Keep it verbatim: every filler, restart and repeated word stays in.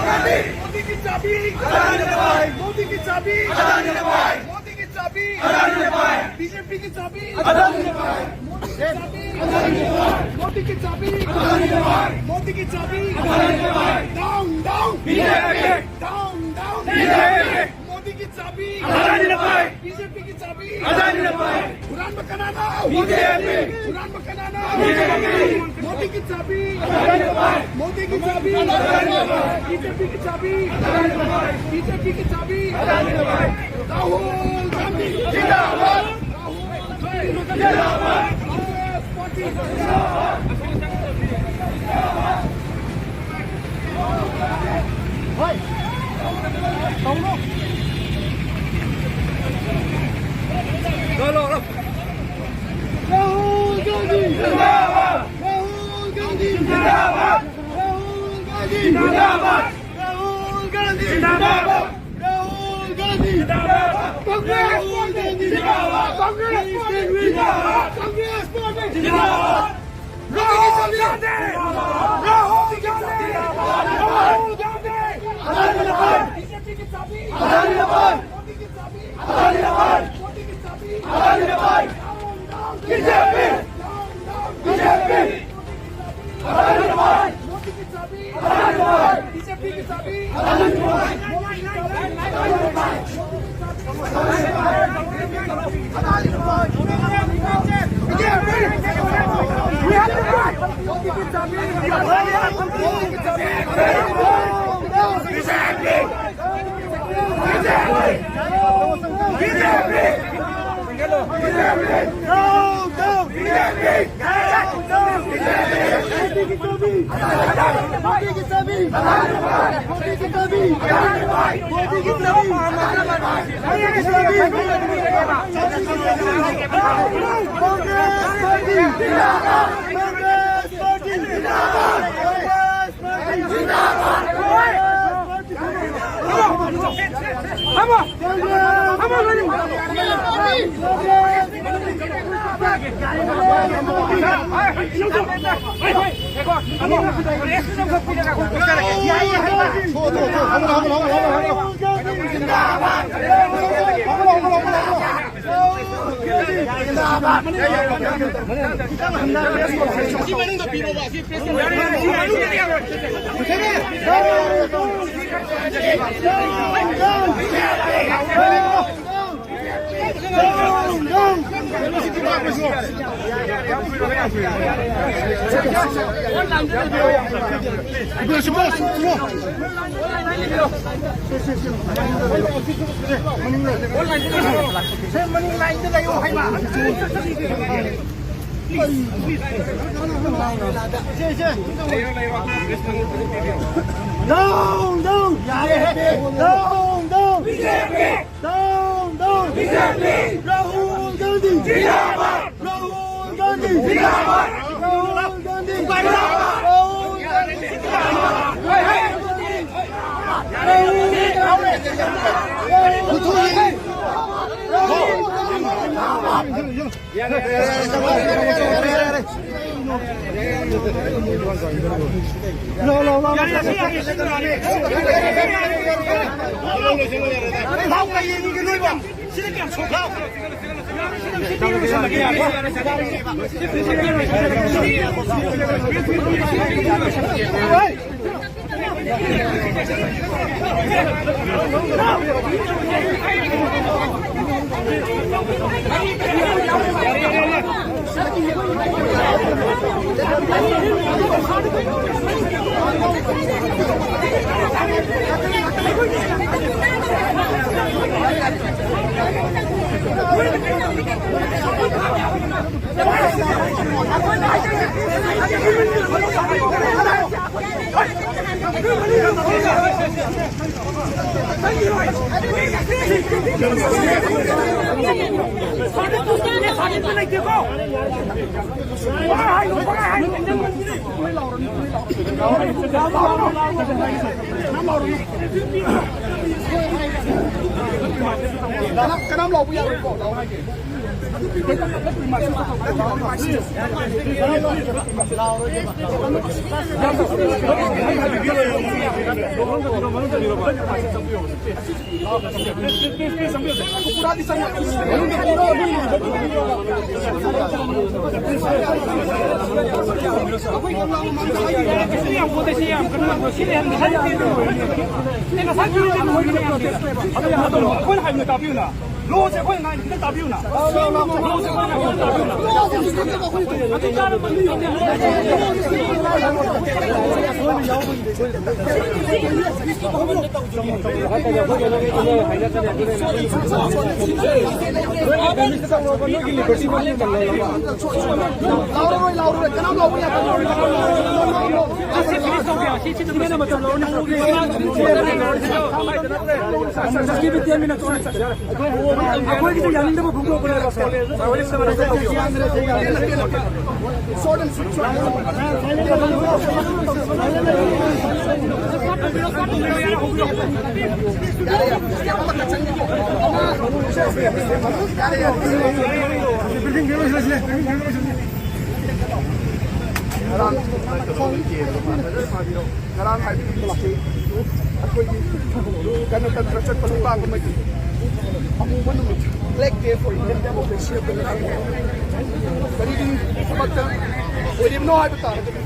मोदी की चाबी अदानी ने पाई। मोदी की चाबी अदानी ने पाई। मोदी की चाबी अदानी ने पाई। बीजेपी की चाबी अदानी ने पाई। मोदी की चाबी अदानी ने पाई। मोदी की चाबी अदानी ने पाई। मोदी की चाबी अदानी ने पाई। Down down BJP. Down down BJP. Modi की चाबी अदानी ने पाई। बीजेपी की चाबी अदानी ने पाई। कुरान में कनाना बीजेपी। कुरान में कनाना बीजेपी। मोदी की चाबी अदानी ने पाई। मोदी की चाबी अदानी ने पाई। बीजेपी की चाबी अदानी ने पाई। बीजेपी की चाबी अदानी ने पाई। राहुल गांधी जिंदाबाद। राहुल गांधी जिंदाबाद। कांग्रेस पार्टी जिंदाबाद। राहुल गांधी जिंदाबाद। राहुल गांधी जिंदाबाद। राहुल गांधी जिंदाबाद। राहुल गांधी जिंदाबाद। राहुल गांधी जिंदाबाद। कांग्रेस पार्टी जिंदाबाद। कांग्रेस पार्टी जिंदाबाद। कांग्रेस पार्टी जिंदाबाद। राहुल गांधी! राहुल गांधी! राहुल गांधी! अदानी ने पाई! बीजेपी की चाबी! अदानी ने पाई! मोदी की चाबी! अदानी ने पाई! मोदी की चाबी! अदानी ने पाई! Down, down! BJP! Down, down! BJP! Adani ने पाई! मोदी की चाबी! अदानी ने पाई! बीजेपी की चाबी! अदानी ने पाई! Down, down! ꯌꯥꯔꯦꯍꯦ! Down, down! ꯕꯤ ꯖꯦ ꯄꯤ! Down, down! ꯕꯤ ꯖꯦ ꯄꯤ! ꯔꯥꯍꯨꯜ ꯒꯥꯟꯙꯤ! ꯖꯤꯟꯗꯥꯕꯥꯗ! ꯔꯥꯍꯨꯜ ꯒꯥꯟꯙꯤ! ꯖꯤꯟꯗꯥꯕꯥꯗ! ꯔꯥꯍꯨꯜ ꯒꯥꯟꯙꯤ! ꯖꯤꯟꯗꯥꯕꯥꯗ! ꯔꯥꯍꯨꯜ ꯒꯥꯟꯙꯤ! ꯔꯥꯍꯨꯜ ꯒꯥꯟꯙꯤ! ꯔꯥꯍꯨꯜ ꯒꯥꯟꯙꯤ! ꯀꯅꯥꯝ ꯂꯥꯎꯕ ꯌꯥꯔꯣꯏꯀꯣ, ꯂꯥꯎ ꯍꯥꯏꯒꯦ꯫ ꯑꯩꯈꯣꯏꯅ ꯍꯥꯏꯕꯗꯣ ꯇꯥꯕꯤꯌꯨꯅ꯫ ꯂꯣꯁꯦ ꯑꯩꯈꯣꯏꯅ ꯉꯥꯡꯉꯤꯗꯣ ꯈꯤꯇꯪ ꯇꯥꯕꯤꯌꯨꯅ꯫ ꯂꯣꯁꯦ ꯑꯩꯈꯣꯏꯅ ꯉꯥꯡꯉꯤꯗꯣ ꯈꯤꯇꯪ ꯇꯥꯕꯤꯌꯨꯅ꯫ ꯑꯗꯨ ꯇꯥꯔꯕ ꯃꯇꯨꯡꯗ ꯂꯥꯎꯔꯔꯣꯏ, ꯂꯥꯎꯔꯔꯣꯏ, ꯀꯅꯥꯝ ꯂꯥꯎꯕ ꯌꯥꯗꯦ꯫ ꯑꯩꯈꯣꯏꯒꯤꯁꯨ ꯌꯥꯅꯤꯡꯗꯕ ꯐꯣꯡꯗꯣꯛꯄꯅꯦꯕ, ꯁꯣꯔ꯫ ꯉꯔꯥꯡ ꯉꯔꯥꯡ ꯍꯥꯏꯕꯗꯤ ꯑꯩꯈꯣꯏꯒꯤ ꯒꯅꯇꯟꯇ꯭ꯔ ꯆꯠꯄ ꯅꯨꯄꯥ ꯑꯃꯒꯤ ꯑꯃꯨꯕ ꯅꯨꯃꯤꯠ, Black Day for Indian Democracy ꯍꯥꯏꯕ ꯀꯔꯤꯒꯤ ꯊꯕꯛꯇ ꯑꯣꯏꯔꯤꯕꯅꯣ ꯍꯥꯏꯕ ꯇꯥꯔꯒꯗꯤ,